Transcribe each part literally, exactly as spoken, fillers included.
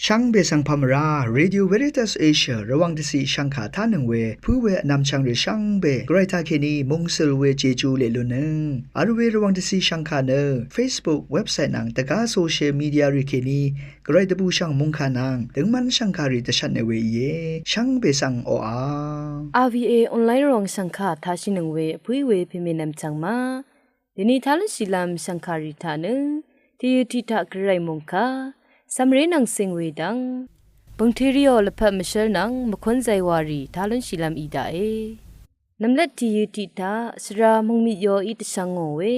Shvngbe svng pà mvrá Radio Veritas Asia Rvwàng dvciq shvngkà tánøng we pǿ we vnvmchvng rì shvngbe Gvray taqkèní mungsøl we Jeju leq lunnøng vl we Rvwàng dvciq shvngkà nø Facebook, website nvng dvgá social media rì kèní Gvray dvbùshv̀ng mòngkà nvng døngmv́n shv̀ngkàrì dvshvtne we íe, shvngbe svng oqà. R V A online ròng shv̀ngkà tashìnøng we vpǿí we pèmènvm chv̀ng ma. Dèni tá lúnshìlv́m shv̀ngkàrì taq nø, tìyø tiq taq Gvray mòngkà, cv̀mré nvng cing we dvng, bø̀ngteriò lvpat mvshv́l nvng mvkún zaywàrì tá lúnshìlv́m í daqe. Nv̀mlat tìyø tiq taq svra mø̀ngmit yoí dvshvngò we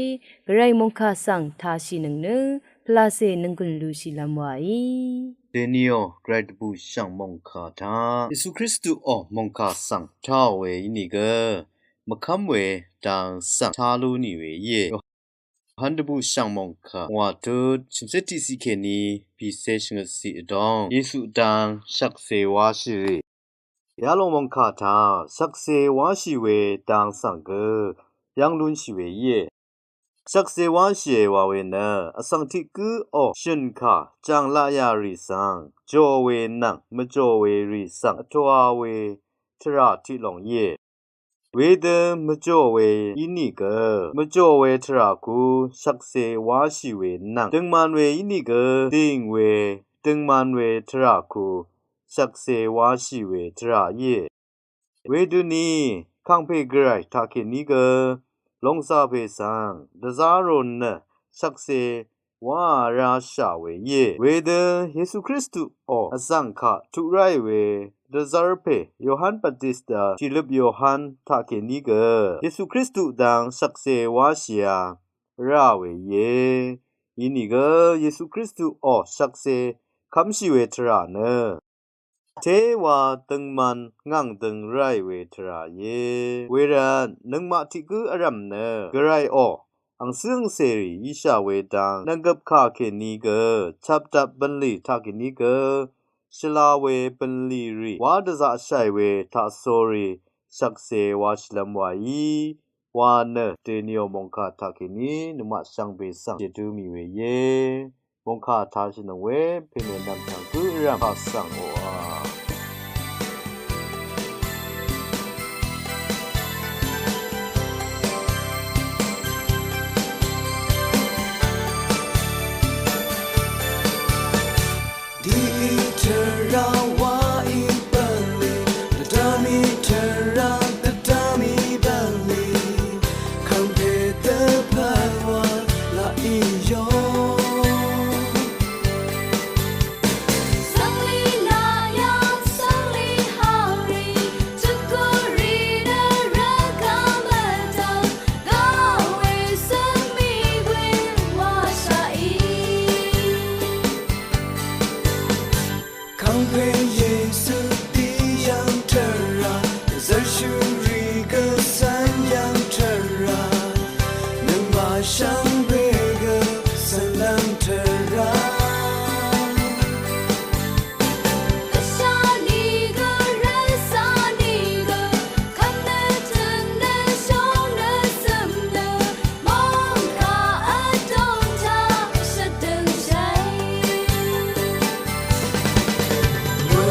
Gvray mòngkà svng tāshìnøng nø pvlacè nònggùn lushìlv́m wàí. Dèniò Gvray dvbùshv̀ng mòngkà taq Yesu Kristuò mòngkà svng tāò we ínìgø mvkv́m we dang svng tá lú nì we íe. Yohan dvbùshv̀ng mòngkà ngwà tut shv̀mcé tiqciq kèní bìcé shvngøtciq vdóng Yesu dang shvkse wáshì rì. Yalòng mòngkà taq shvkse wáshì we dang svng gø yv́ng lúnshì we íe. Shvkse wáshìe wa we nø vsvng tiq gǿò shø̀n kà jàng laqyà rì svng jò we nvng mvjò we rì svng vtoa we tvrà tiq lòng íe. Wedø mvjò we ínìgø mvjò we tvrà ku shvkse wáshì we nvng døngman we ínìgø dìng we døngman we tvrà ku shvkse wáshì we tvrà íe. Wedøni kàngpè Gvray taqkèní gø lòngzà pè svng dvzá rò nø shvkse wáā rashà we íe. Wedø Yesu Kristuò vzv̀ng kaq tuq ráì we dvzv́r pè Yohan Batista tìløp Yohan taqkèní gø Yesu Kristu dang shvkse wáshìā ráā we íe. Inìgø Yesu Kristuò shvkse kv́mshì we tvrà nø téwa døngman ngàng døng ráì we tvrà íe. Wervt nøngmaq tiq gǿ vrv̀m nø Gvrayò angcǿ angcèrì íshà we dang nv̀nggøp kà kèní gø chapdap bv̀nlì taqkèní gø shvla we bv̀nlì rì wá dvzaqshàì we taqsórí shvkse wáshìlv́m wàí wa nø dèniò mòngkà taqkèní nøngmaq shvngbe svng jèdú mì we íe. Mòngkà tāshìnøng we pèmènvm taq gǿ vrv̀m kaq svng oqà. Dìí tvrà wàí bv̀nlì, dvdvmí tvrà dvdvmí bv̀nlì, kàngpè dvpvt wa laqì yò. Svnglì laqyà, svnglì hàrì, tukuri nø rvgvm vdv̀ng, gaq we svng mì we washàì. Kàngpè Yesu dì yv̀ng tvrà, dvzv́rshúrì gø cv́n yv̀ng tvrà, nøngmaq shvngbe gø cv́nlv́m tvrà. Vshà nìgø, rvcà nìgø, kvmnø tø̀n nø shóng nø cø̀m nø, mòngkà vdòng taq shvdø̀ng shàì. Wø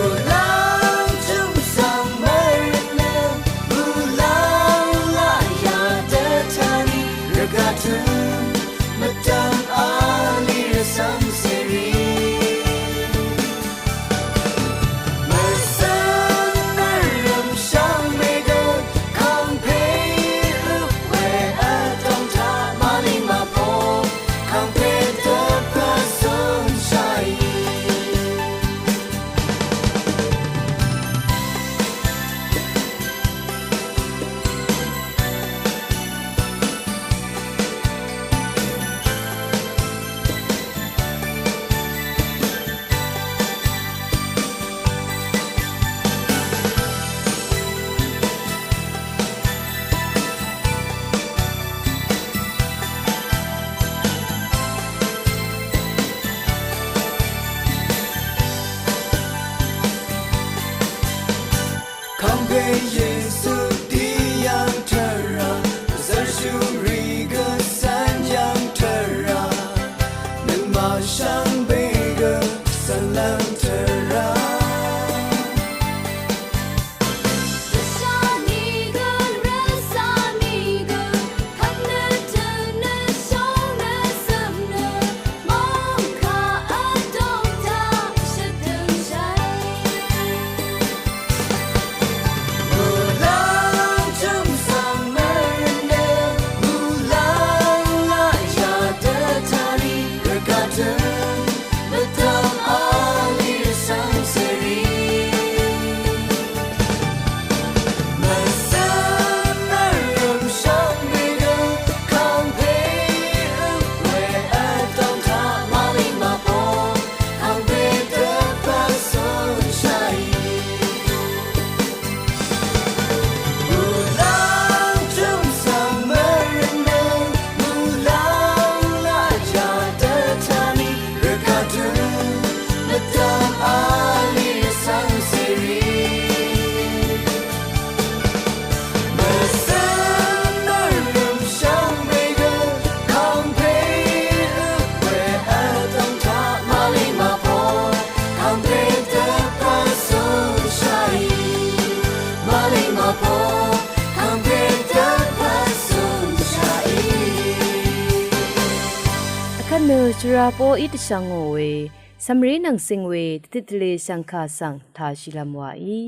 Nø shvra poqí dvshvngò we, cv̀mré nvng cing we, dvtit tvle shv̀ngkà svng tāshìlv́m wàí.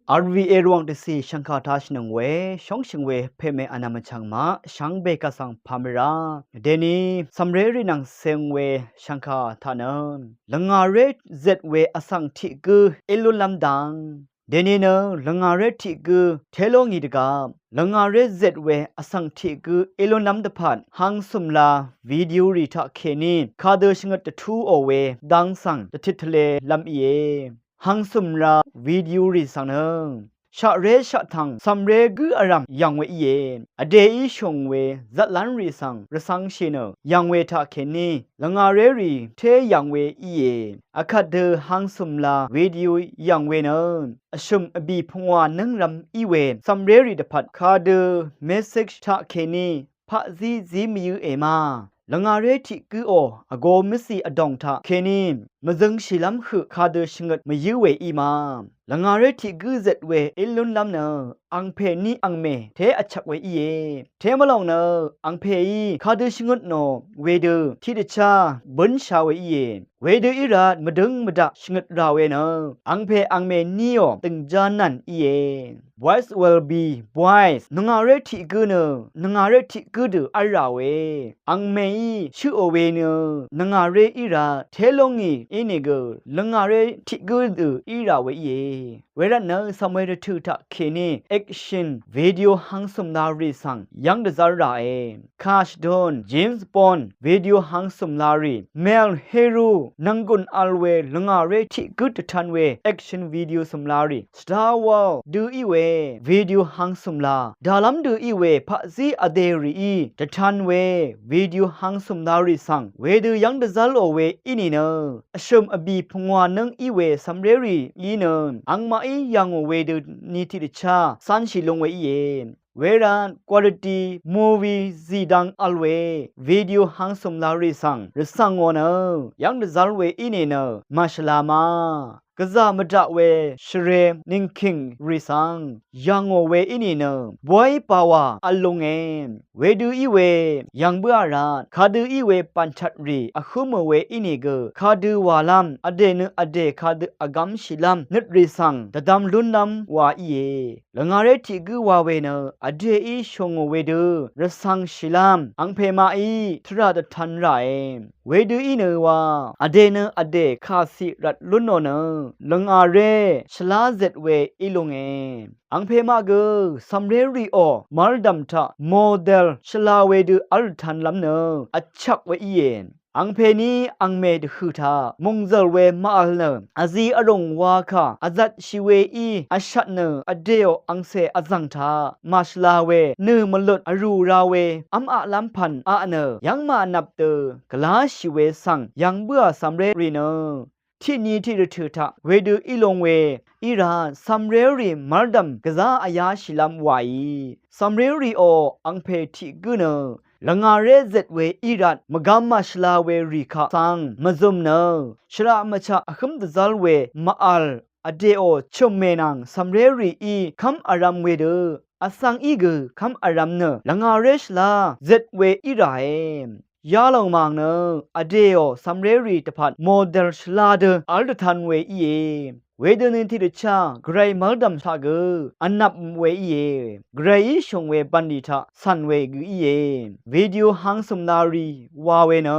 R V A Rvwàng dvcì shv̀ngkà tāshìnøng we, shóngshø̀ng we, pème vnvm vchv̀ng maq, shvngbe kà svng pàmvrá. Dèni, cv̀mré rì nvng cing we, shv̀ngkà taq nø. Lvngàré zet we vsvng tiq gǿ, í lúnlv́m dang. Dèni nø lvngàré tiq gǿ té ló ngì dvgvp, lvngàré zet we vsvng tiq gǿ í lúnlv́m dvpvt, hangsùmla video rì taqkèní, kadø shvngøt dvtúò we, dang svng dvtit tvlelv́m íe. Hangsùmla video rì svng nø, shaqré shaqtv̀ng, cv̀mré gǿ vrv̀m yv̀ng we íe. Vdèí shùng we, zvtlv́m rì svng, rvcv̄ngshì nø, yv̀ng we taqkèní, lvngàré rì té yv̀ng we íe. Vkvt dø hangsùmla video yv̀ng we nø, vshø̀m vbì pungwà nǿngrv̄m í we, cv̀mré rì dvpvt kadø message taqkèní, paqzí zí mvyǿ èmá. Lvngàré tiq gǿò, vgō mvcì vdòng taqkèní, mvzøngshìlv́m høq kadø shvngøt mvyǿ we í ma. Lvngàré tiq gǿ zet we í lúnlv́m nø, angpè ní angmè té vchvk we íe. Té mvlòng nø, angpèí kadø shvngøt nò wedø, tiqdvchá bǿnsha we íe. Wedø í rvt mvdǿng mvdaq shvngøt rà we nø, angpè angmè níò dø̀ngjá nv̀n íe. Boys will be boys. Lvngàré tiq gǿ nø, lvngàré tiq gǿ dø v́lrà we. Angmèí shøqò we nø, lvngàré í rvt té ló ngì ínìgø, lvngàré tiq gǿ dø í rà we íe. Wervtnø cv̀m we dvtø̀ taqkèní, action video hangsùmla rì svng yv́ng dvzv́r ràe. Kashdan, James Bond, video hangsùmla rì, Mel Heru, nvnggùn vl we lvngàré tiq gǿ dvtan we, action video sùmla rì, Star Wars, dø í we, video hangsùmla, dàlv́m dø í we, paqzí vdè rìí, dvtan we, video hangsùmla rì svng, wedø yv́ng dvzv́lò we í nìnø, vshø̀m vbì pungwà nǿng í we cv̀mré rìí nø, angmaqí yv̀ngò wedø ni tiqdvchá, cánshì lung we íe. Wervt quality movie zìdvng vl we video hangsùmla rì svng rvcv̀ngò nø yv́ng dvzv́l we í nìnø màshvla ma. Gvzà mvdaq we shvre nìngkìng rì svng yv̀ngò we í nìnø bóy pàwà vl lunge. Wedø í we yv̀ng bǿà rvt kadø í we bànchat rì vhǿmò we ínìgø kadø wàlv́m vdè nø vdè kadø vgv́mshìlv́m nøt rì svng dvdvm lúnlv́m wa íe. Lvngàré tiq gǿ wa we nø vdèí shòngò wedø rvcv̄ngshìlv́m angpè maqí tvrà dvtan ràe. Wedø í nø wa vdè nø vdè kàciq rvt lúnò nø lvngàré shvlá zet we í lunge. Angpè maq gø cv̀mré rìò mv́rdv̀m taq model shvla wedø v́l dvtanlv́m nø vchvk we íe. Angpèní angmè dvhø̀ taq mòngzø̀l we màvl nø vzi vrùng wa kà vzvtshì weí vshvt nø vdèò angcè vzv̀ng taq màshvla we nø mvlut vrù ra we v́m aqlv́m pv̀n aq nø yv́ngmaq vnvp dø gvláshì we svng yv̀ng bǿà cv̀mré rì nø tiqni tiqdvtø̀ taq wedø í lung we í rvt cv̀mré rì mv́rdv̀m gvzá vyáshìlv́m wàí. Cv̀mré rìò angpè tiq gǿ nø lvngàré zet we í rvt mvgvm màshvla we rì kaq svng mvzøm nø shvraq mvchaq vhǿm dvzv́l we màvl vdèò chø̀mmè nvng cv̀mré rìí kv́m vrv̄m wedø vsvng í gø kv́m vrv̄m nø lvngàré shvlá zet we í ràe. Yalòng màng nø vdèò cv̀mré rì dvpvt model shvla dø v́l dvtan we íe. Wedø nø tiqdvchá gvray mv́rdv̀m taq gø vnvp we íe. Gvrayí shùng we bv̀nlì taq cv̀n we gø íe. Video hangsø̀mla rì wa we nø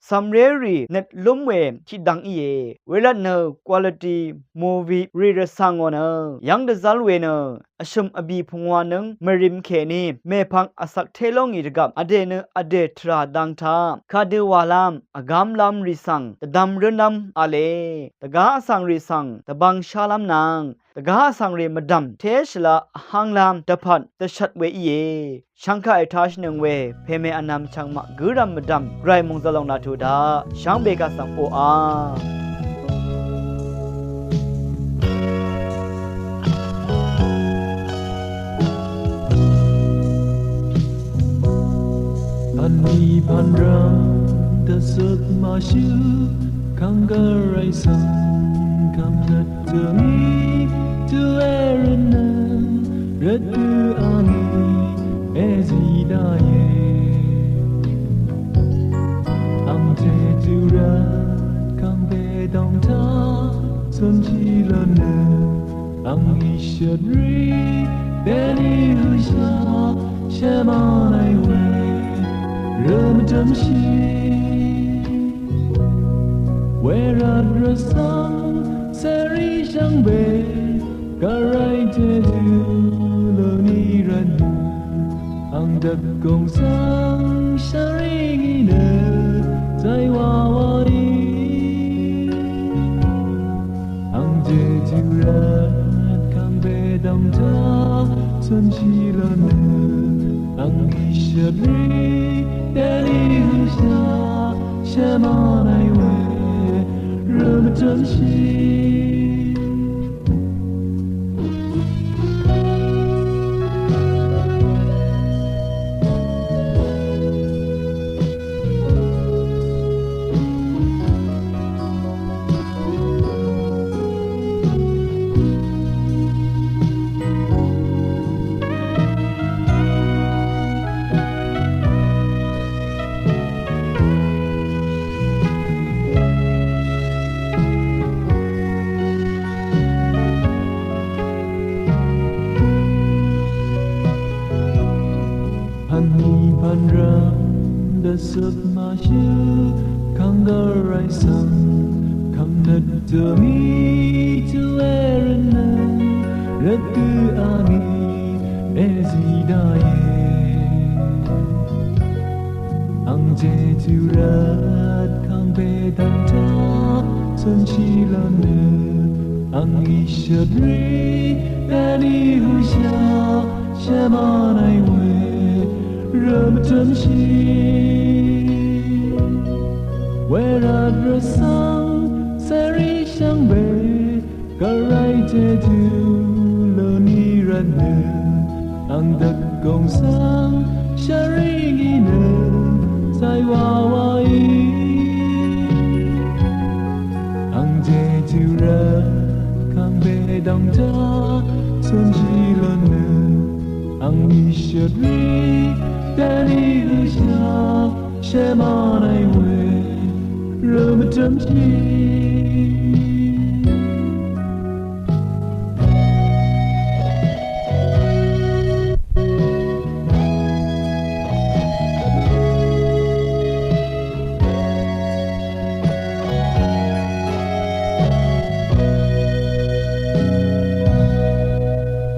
cv̀mré rì nøt lúm we tiqdvng íe. Wervt nø quality movie rì rvcv̀ngò nø yv́ng dvzv́l we nø vshø̀m vbì pungwà nøng mvrím kèní mèpvng vsvk té ló ngì dvgvp vdè nø vdè tvrà dang taq kadø wàlv́m vgv́mlv́m rì svng dvdvm rǿnlv́m v̄le. Dvgá vsvng rì svng dvbvng shálv́m nvng dvgá vsvng rì mvdv̀m té shvla vhánglv́m dvpvt dvshvt we íe. Shvngkà ètāshìnøng we pèmè vnvm chv̀ng maq gǿrv̀m mvdv̀m gvray mòngzø̀l lòng laq tuq daq shvngbe kaq svng oqà. Pv̀nlì pv̀nrvm dvzøt màshø kàngvray svng kv̀mnøt døngí dø èrø̀nø rvtø ani èzí daqe. Angte cúnshì lónø, ang ìshøt rì dèní høshà shvmvnai we rø mvdv́mshì. Wervt rvcv́ng cèrì shvngbe gvray jejú lónì rvtnø, ang dvkung svng shvring í nø zay wàwàí. Ang jejú rvt kangbe dvngtaq cúnshì lónø, ang ìshøt rì dèní høshà shvmvnai we rø mvdv́mshì. Pv̀n mì pv̀n rv̄m dvsøp màshǿ, kàngvray svng kvmnøt dø̄mí tø̄ èrvtnø, rvtgø angí èzí daqì. Ang jejú rvt kàngpè dv̀ngtaq cúnshì lv́m nø, ang ìshøt rì dvni høshà shvmvnai we rvmvtø̄mshì. Wervt rvcv́ng cèrì shvngbe gvray jejú lónì rvtnø, ang dvkung svng shvring í nø zay wàwàí. Ang jejú rvt kàngpè dv̀ngtaq cúnshì lv́m nø, ang ìshøt rì dvni høshà shvmvnai we rvmvtø̄mshì.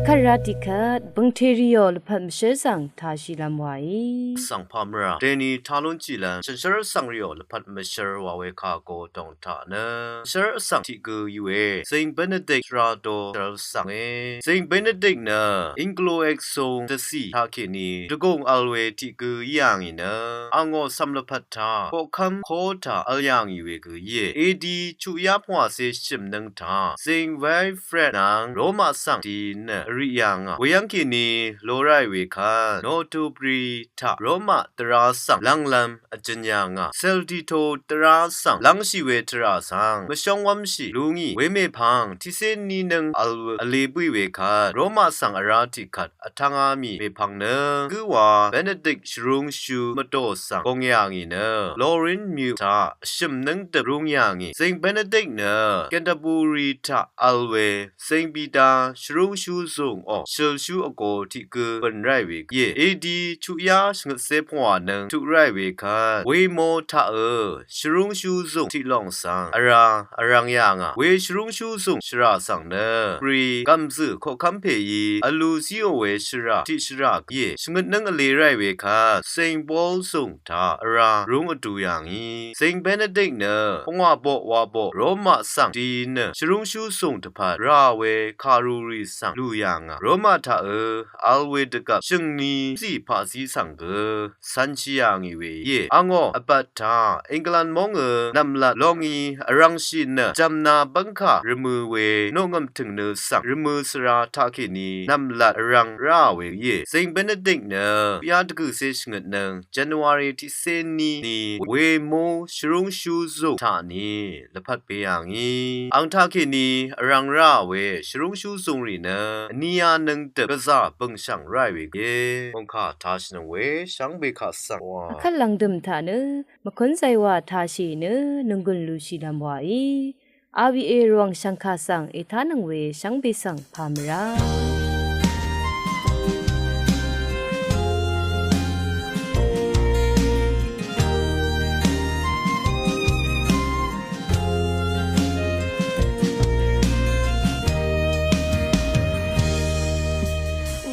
Kvt ra tiqkvt bø̀ngtè rìò lvpat mvshǿl svng tashì lv́m wàí. Vsvng pà mvrà dèni talún chì lv́m shànshér vsvng rìò lvpat mvshǿl wa we kà go dòng taq nø, shànshér vsvng tiq gø í we Zing Benedict shvrado shv́l vsvng e. Zing Benedict nø Anglo-Saxon dvcì taqkèní dvgùng vl we tiq gø í yà ngì nø, angò cv̀m lvpat taq koqkv́m kó taq vl yà ngì we gø íe. A D chuqyá pvngwàcé shø̀mnǿng taq Zing Wilfrid nvng Roma svng dì nø vrì yà ngà. Weyv́ng kèní lò ráì we kvt Notubri taq Roma dvrá svng lv́nglv́m vjøn yà ngà. Sel dito dvrá svng lv́ngshì we tvrà svng mvshóng wv́mshì lú ngì. Wemèpvng tiqcé ní nǿng vl vlē bǿì we kvt Roma svng vrá tiqkvt vtv́ngá mì mèpvng nø, gǿwa Benedict shvrúngshú mvdò svng gong yà ngì nø, Lorin mvyø taq vshø̀mnǿng døp rúng yà ngì. Zing Benedict nø Canterbury taq vl we Zing Pita shvrúngshú zùng ò shølshú vgo tiq gø bø̀n ráì we íe. A D chuqyá shvngøtcé pvngwà nǿng tuq ráì we kvt Wemo taq ø shvrúngshú zùng tiq lòng svng vrá vrv̄ng yà ngà. We shvrúngshú zùng shvrà svng nø Bri gv̀mzø̀ koqkv́m pèí vlu zíò we shvrà tiq shvrà íe. Shvngøtnǿng vlē ráì we kvt Zing Paul zùng taq vrá rúng vdu yà ngì. Zing Benedict nø pvngwà boq wa boq Roma svng dì nø shvrúngshú zùng dvpvt rà we kàrurì svng lù yà ngà. Roma taq ø vl we dvgvp shø̀ngni zì paqzí svng gø cv̄nshì yà ngì we íe. Angò vbat taq England móng ø nv̀mlat longí vrv̄ngshì nø, jv̀mna bv́ngkà rvmø̄ we noqngø̀m tø̀ngnø svng rvmø̄ svra taqkèní nv̀mlat vrv̄ng ráà we íe. Zing Benedict nø chuqyá dvgø̀cé shvngøtnǿng January tiqcé ní ni Wemo shvrúngshú zùng taq ni lvpat pè yà ngì. Ang taqkèní vrv̄ng ráà we shvrúngshú zùng rì nø vní yá nǿng døp gvzà bø̀ngshv̀ng ráì we gø mòngkà tashìnøng we shvngbe kaq svng wa. Vkvt lv̀ngdø̀m taq nø mvkún zaywà tashì nø nònggùn lushì lv́m wàí. R V A Rvwàng shv̀ngkà svng ètánøng we shvngbe svng pà mvrá.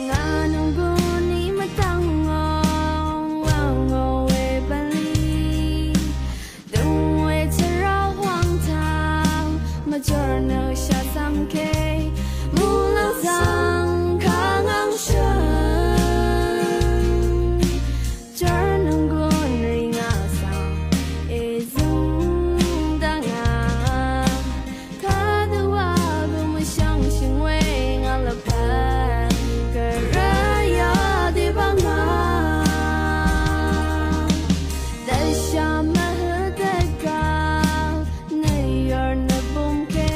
Ngà nònggùn í mvdv̀ng ngò, wà ngò we bv̀nlì. Dø̀ng we tvrà hwàng taq, mvjòr nø shà svng ke, muqlàng svng kà ngv̀ng shø̀n. Jv̀r nònggùn rì ngà svng, èzø̀ng dv̀ngà. Kadø wa gø mvshvngshø̀ng we ngà lvpat, gvray yadø bvngà. Dvsha mvhø dvgaq, nø yv̀r nø bø̀ng ke.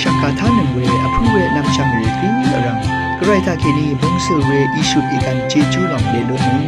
Shvkà tánøng we vpǿ we nvmshv̀ng rì gǿ vrv̀ng, Gvray taqkèní bungsøl we ishut ìgv̀n Jejú lòng lèlúnøng.